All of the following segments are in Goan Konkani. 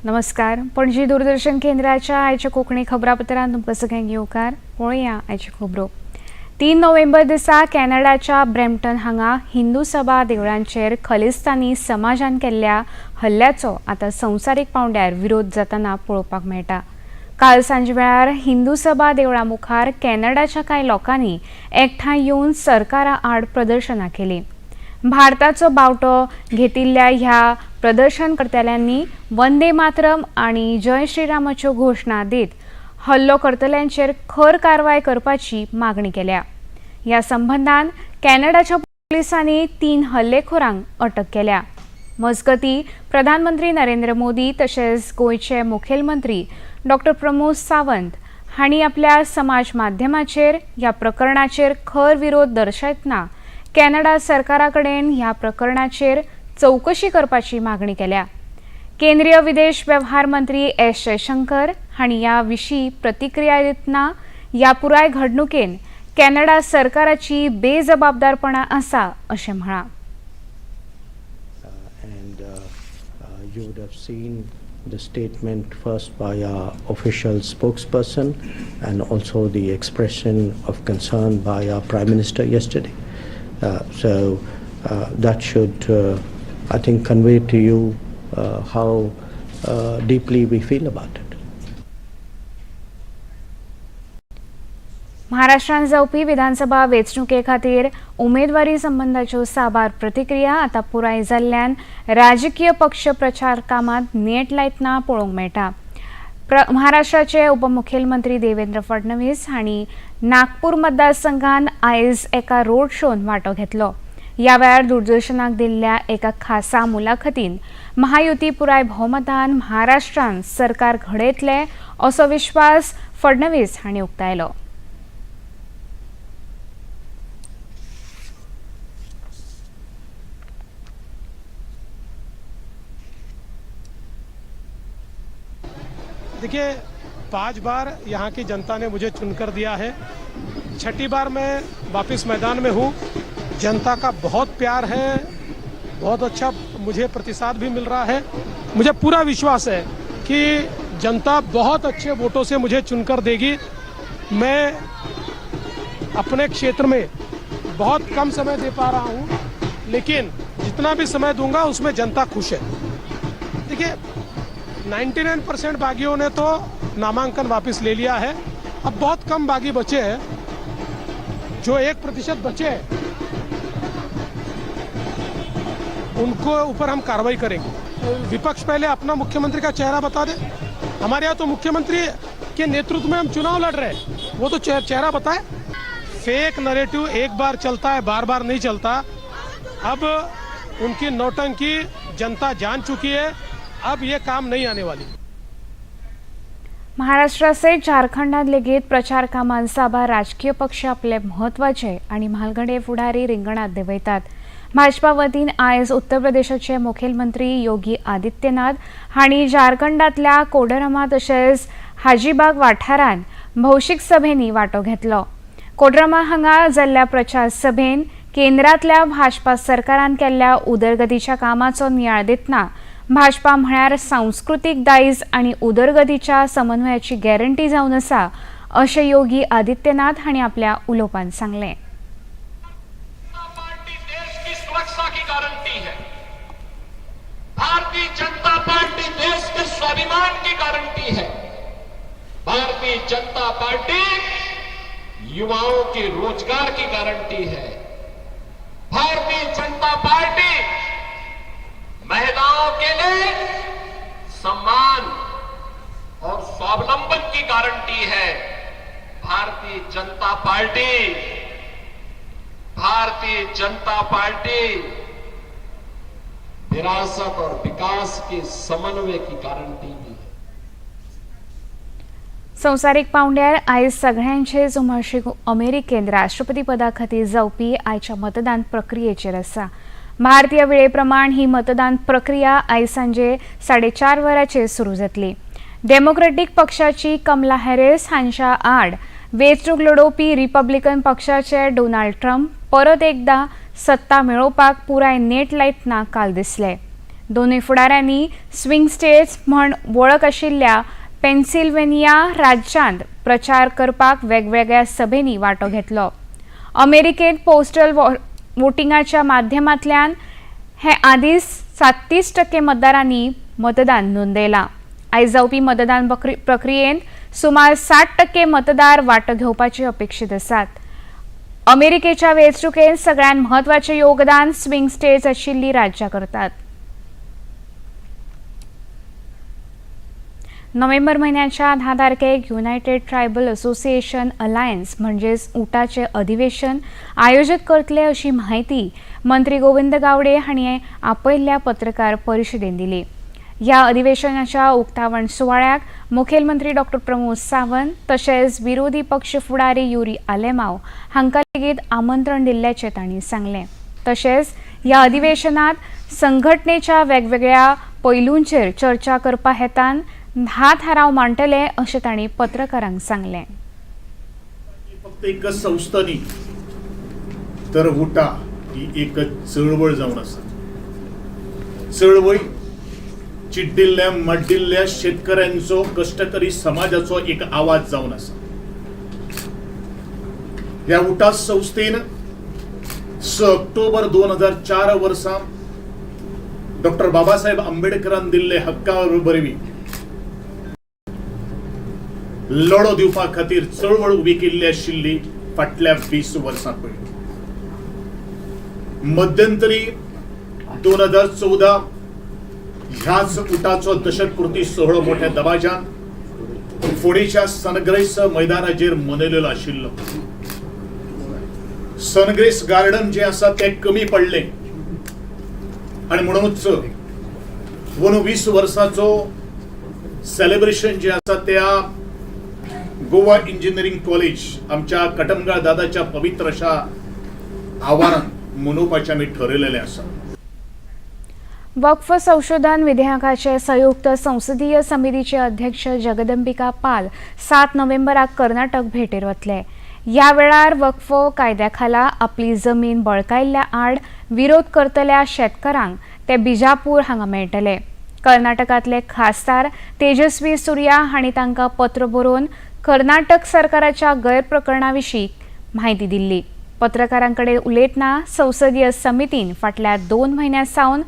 नमस्कार. पणजी दूरदर्शन केंद्राच्या आयच्या कोंकणी खबरापत्रांत तुमकां सगळ्यांक येवकार. पळोवया आयच्यो खबरो. 3 नोव्हेंबर दिसा कॅनडाच्या ब्रॅम्पटन हांगा हिंदू सभा देवळांचेर खलिस्तानी समाजान केल्ल्या हल्ल्याचो आतां संवसारीक पांवड्यार विरोध जातना पळोवपाक मेळटा. काल सांजवेळार हिंदू सभा देवळा मुखार कॅनडाच्या कांय लोकांनी एकठांय येवन सरकारा आड प्रदर्शनां केलीं. भारताचो बावटो घेतिल्ल्या ह्या प्रदर्शनकर्त्यांनी वंदे मातरम आनी जय श्रीरामाच्यो घोशणा दीत हल्लो करतल्यांचेर खर कारवाय करपाची मागणी केल्या. ह्या संबंदान कॅनडाच्या पुलिसांनी 3 हल्लेखोरांक अटक केल्या. मजगती प्रधानमंत्री नरेंद्र मोदी तशेंच गोंयचे मुखेलमंत्री डॉक्टर प्रमोद सावंत हांणी आपल्या समाज माध्यमाचेर ह्या प्रकरणाचेर खर विरोध दर्शयतना कॅनडा सरकारा कडेन ह्या प्रकरणाचेर चवकशी करपाची मागणी केल्या. केंद्रीय विदेश वेव्हार मंत्री एस जयशंकर हांणी ह्या विशीं प्रतिक्रिया दितना ह्या पुराय घडणुकेन कॅनडा सरकाराची बेजबाबदारपणा आसा अशें म्हळां. And you would have seen the statement first by our official spokesperson and also the expression of concern by our Prime Minister yesterday. So that should, I think, convey to you how deeply we feel about it. महाराष्ट्रांत जावपी विधानसभा वेंचणुके खातीर उमेदवारी संबंदाच्यो साबार प्रतिक्रिया आतां पुराय जाल्ल्यान राजकीय पक्ष प्रचार कामांत नेट लायतना पळोवंक मेळटा. महाराष्ट्राचे उपमुखेलमंत्री देवेंद्र फडणवीस हांणी नागपूर मतदारसंघात आयज एका रोड शोन वांटो घेतलो. ह्या वेळार दूरदर्शनाक दिल्ल्या एका खासा मुलाखतीन महायुती पुराय भोवमतान महाराष्ट्रांत सरकार घडयतले असो विश्वास फडणवीस हांणी उक्तायलो. देखिए, 5 बार यहाँ की जनता ने मुझे चुनकर दिया है। 6ठी बार मैं वापस मैदान में हूँ। जनता का बहुत प्यार है, बहुत अच्छा मुझे प्रतिसाद भी मिल रहा है। मुझे पूरा विश्वास है कि जनता बहुत अच्छे वोटों से मुझे चुनकर देगी। मैं अपने क्षेत्र में बहुत कम समय दे पा रहा हूँ, लेकिन जितना भी समय दूंगा उसमें जनता खुश है। देखिए, 99% बागियों ने तो नामांकन वापस ले लिया है। अब बहुत कम बागी बचे हैं। जो 1% बचे हैं उनको ऊपर हम कार्रवाई करेंगे। विपक्ष पहले अपना मुख्यमंत्री का चेहरा बता दे। हमारे यहाँ तो मुख्यमंत्री के नेतृत्व में हम चुनाव लड़ रहे हैं, वो तो चेहरा बताए। फेक नैरेटिव एक बार चलता है, बार बार नहीं चलता। अब उनकी नौटंकी जनता जान चुकी है, अब ये काम नहीं आने वाली। महाराष्ट्रासयत झारखंडात लेगीत प्रचार कामांत साबार राजकीय पक्ष आपले म्हत्वाचे आनी म्हालगडे फुडारी रिंगणात देंवयतात. भाजपा वतीन आयज उत्तर प्रदेशाचे मुखेलमंत्री योगी आदित्यनाथ हांणी झारखंडांतल्या कोडरमा तशेंच हाजीबाग वाठारांत भौशीक सभेंनी वांटो घेतलो. कोडरमा हांगा जाल्ल्या प्रचार सभेन केंद्रांतल्या भाजपा सरकारान केल्ल्या उदरगतीच्या कामाचो नियाळ दितना भाजपा म्हळ्यार सांस्कृतीक दायज आनी उदरगतीच्या समन्वयाची गॅरंटी जावन आसा अशें योगी आदित्यनाथ हांणी आपल्या उलोवपांत सांगलें. पार्टी देश की सुरक्षा की गारंटी है, भारतीय जनता पार्टी देश के स्वाभिमान की गारंटी है, भारतीय जनता पार्टी युवाओं के रोजगार की गारंटी है, भारतीय जनता पार्टी महिलाओं के लिए सम्मान और स्वावलंबन की गारंटी है, भारतीय जनता पार्टी, भारतीय जनता पार्टी विरासत और विकास के समन्वय की गारंटी भी है। संवसारीक पांवड्यार आयज सगळ्यांचेच उमळशीक अमेरिकेंत राष्ट्रपती पदा खातीर जावपी आयच्या मतदान प्रक्रियेचेर आसा. भारतीय वेळेप्रमाण ही मतदान प्रक्रिया आयज सांजे 4:30 वरांचेर सुरू जातली. डेमोक्रेटीक पक्षाची कमला हॅरिस हांच्या आड वेंचणूक लडोवपी रिपब्लिकन पक्षाचे डोनाल्ड ट्रम्प परत एकदा सत्ता मेळोवपाक पुराय नेट लायतना काल दिसले. दोनूय फुडाऱ्यांनी स्विंग स्टेट्स म्हण वळख आशिल्ल्या पेन्सिल्वेनिया राज्यांत प्रचार करपाक वेगवेगळ्या सभेंनी वांटो घेतलो. अमेरिकेंत पोस्टल वोटिंगाच्या माध्यमांतल्यान हे आदींच 37% मतदारांनी मतदान नोंदयलां. आयज जावपी मतदान प्रक्रियेंत सुमार 60% मतदार वांटो घेवपाचे अपेक्षीत आसात. अमेरिकेच्या वेंचणुकेंत सगळ्यांत म्हत्वाचें योगदान स्विंग स्टेट्स आशिल्लीं राज्यां करतात. नोव्हेंबर म्हयन्याच्या 10 तारखेक युनायटेड ट्रायबल असोसिएशन अलायन्स म्हणजेच उटाचें अधिवेशन आयोजीत करतले अशी म्हायती मंत्री गोविंद गावडे हांणी आपयल्ल्या पत्रकार परिशदेन दिली. ह्या अधिवेशनाच्या उक्तावण सुवाळ्याक मुखेलमंत्री डॉक्टर प्रमोद सावंत तशेंच विरोधी पक्ष फुडारी युरी आलेमाव हांकां लेगीत आमंत्रण दिल्ल्याचें तांणी सांगलें. तशेंच ह्या अधिवेशनात संघटनेच्या वेगवेगळ्या पैलूंचेर चर्चा करपा हेतान 10 थाराव मांडटले अशें तांणी पत्रकारांक सांगलें. फक्त एकच संस्था न्ही, तर उटा ही एक चळवळ जावन आसा. चळवळ चिड्डिल्ल्या मड्डिल्ल्या शेतकऱ्यांचो, कश्टकरी समाजाचो एक आवाज जावन आसा. ह्या उटा संस्थेन 6 ऑक्टोबर 2004 वर्सा डॉक्टर बाबासाहेब आंबेडकरान दिल्ले हक्का वरवीं लढो दिवपा खातीर चळवळ उबी केल्ली आशिल्ली फाटल्या 20 वर्सां पयलीं. मध्यंतरी 2014 ह्याच उटाचो दशकपूर्ती सोहळो मोठ्या दबाज्यान फोंडेच्या सनग्रेस मैदानाचेर मनयलेलो आशिल्लो. सनग्रेस गार्डन जे आसा तें कमी पडलें आनी म्हणूनच 20 वर्साचो सेलिब्रेशन जे आसा त्या गोवा इंजिनिअरिंग कॉलेज आमच्या कटमगाळ दादाच्या पवित्र अशा आवारान मनोवपाचें आमी ठरयलेलें आसा. वक्फ संशोधन विधेयकाचे संयुक्त संसदीय समितीचे अध्यक्ष जगदंबिका पाल 7 नोव्हेंबराक कर्नाटक भेटेर वतले. ह्या वेळार वक्फ कायद्याखाला आपली जमीन बळकायल्ल्या आड विरोध करतल्या शेतकारांक ते बिजापूर हांगा मेळटले. कर्नाटकांतले खासदार तेजस्वी सूर्या हांणी तांकां पत्र बरोवन कर्नाटक सरकाराच्या गैरप्रकरणा विशीं म्हायती दिल्ली. पत्रकारां कडेन उलयतना संसदीय समितीन फाटल्या 2 म्हयन्यां सावन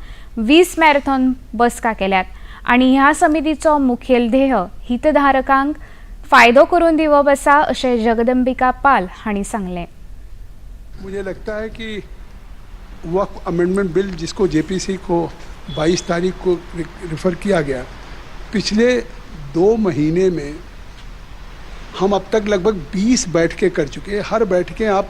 20 मॅरेथॉन बसका केल्यात आनी ह्या समितीचो मुखेल ध्येय हितधारकांक फायदो करून दिवप आसा अशें जगदंबिका पाल हांणी सांगलें. मुझे लगता है कि वक्फ अमेंडमेंट बिल जिसको जेपीसी को 22 तारीख को रिफ़र किया गया, पिछले 2 महीने में हम अब तक लगभग 20 बैठकें कर चुके हैं. हर बैठकें आप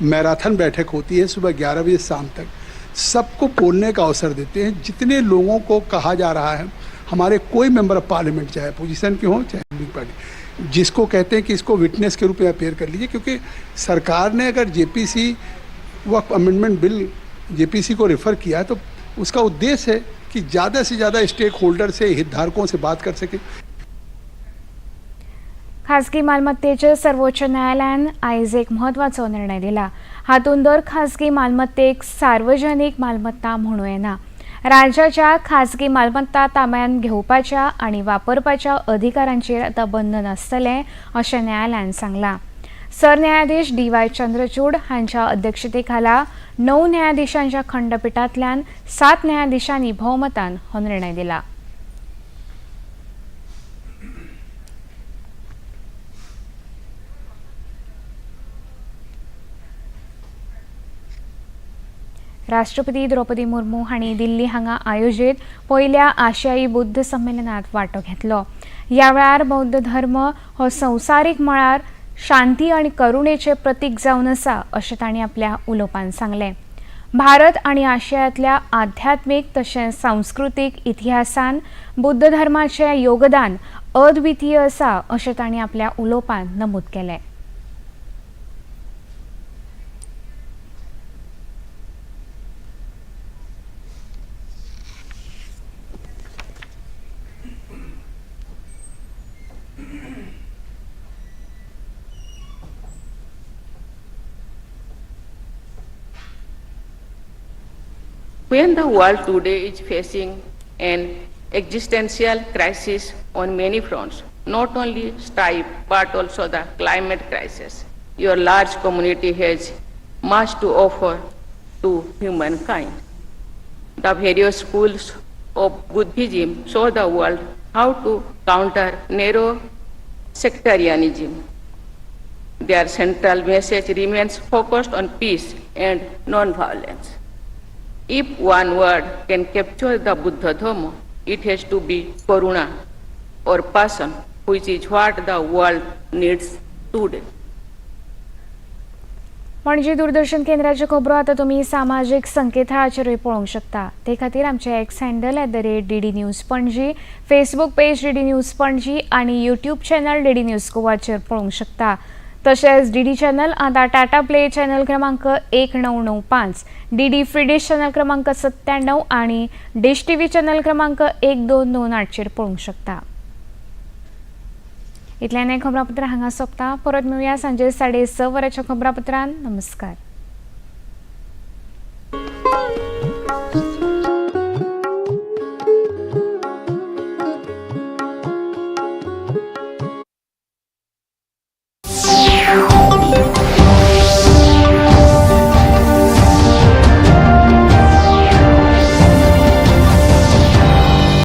मैराथन बैठक होती है, सुबह 11 बजे शाम तक सबको बोलने का अवसर देते हैं. जितने लोगों को कहा जा रहा है, हमारे कोई मेंबर ऑफ पार्लियामेंट चाहे अपोजिशन के हों चाहे रूलिंग पार्टी, जिसको कहते हैं कि इसको विटनेस के रूप में अपेयर कर लीजिए, क्योंकि सरकार ने अगर जेपीसी वक्फ अमेंडमेंट बिल जेपीसी को रेफ़र किया है तो उसका उद्देश्य है कि ज़्यादा से ज़्यादा स्टेक होल्डर से, हितधारकों से बात कर सके. खासगी मालमत्तेचेर सर्वोच्च न्यायालयान आयज एक म्हत्वाचो निर्णय दिला. हातूंत दर खासगी मालमत्तेक सार्वजनीक मालमत्ता म्हणूं येना. राज्याच्या खासगी मालमत्ता ताब्यांत घेवपाच्या आनी वापरपाच्या अधिकारांचेर आतां बंधन आसतलें अशें न्यायालयान सांगलां. सरन्यायाधीश डी.वाय. चंद्रचूड हांच्या अध्यक्षतेखाला 9 न्यायाधीशांच्या खंडपिठांतल्यान 7 न्यायाधीशांनी भोवमतान हो निर्णय दिला. राष्ट्रपती द्रौपदी मुर्मू हांणी दिल्ली हांगा आयोजीत पयल्या आशियाई बौद्ध संमेलनात वांटो घेतलो. ह्या वेळार बौद्ध धर्म हो संवसारीक मळार शांती आनी करुणेचें प्रतीक जावन आसा अशें तांणी आपल्या उलोवपान सांगलें. भारत आनी आशियांतल्या आध्यात्मीक तशेंच सांस्कृतीक इतिहासान बौद्ध धर्माचें योगदान अद्वितीय आसा अशें तांणी आपल्या उलोवपान नमूद केलें. When the world today is facing an existential crisis on many fronts, not only strife but also the climate crisis, your large community has much to offer to humankind. The various schools of Buddhism show the world how to counter narrow sectarianism. Their central message remains focused on peace and non-violence. If one word can capture the Buddha Dhamma, it has to be karuna or passion, which is what the world needs today. Panaji Doordarshan केंद्राच्यो खबरो आतां तुमी सामाजीक संकेतथळाचेरूय पळोवंक शकता. ते खातीर आमचे X handle @DDNews Panaji, Facebook page DD News Panaji आनी यूट्यूब चॅनल डीडी न्यूज गोवाचेर पळोवंक शकता. तशेंच डीडी चॅनल आतां टाटा प्ले चॅनल क्रमांक 1995, डीडी फ्री डिश चॅनल क्रमांक 97 आनी डिश टीव्ही चॅनल क्रमांक 1228चेर पळोवंक शकता. इतल्यान हें खबरापत्र हांगा सोंपता. परत मेळुया सांजे 6:30 वरांच्या खबरापत्रान. नमस्कार.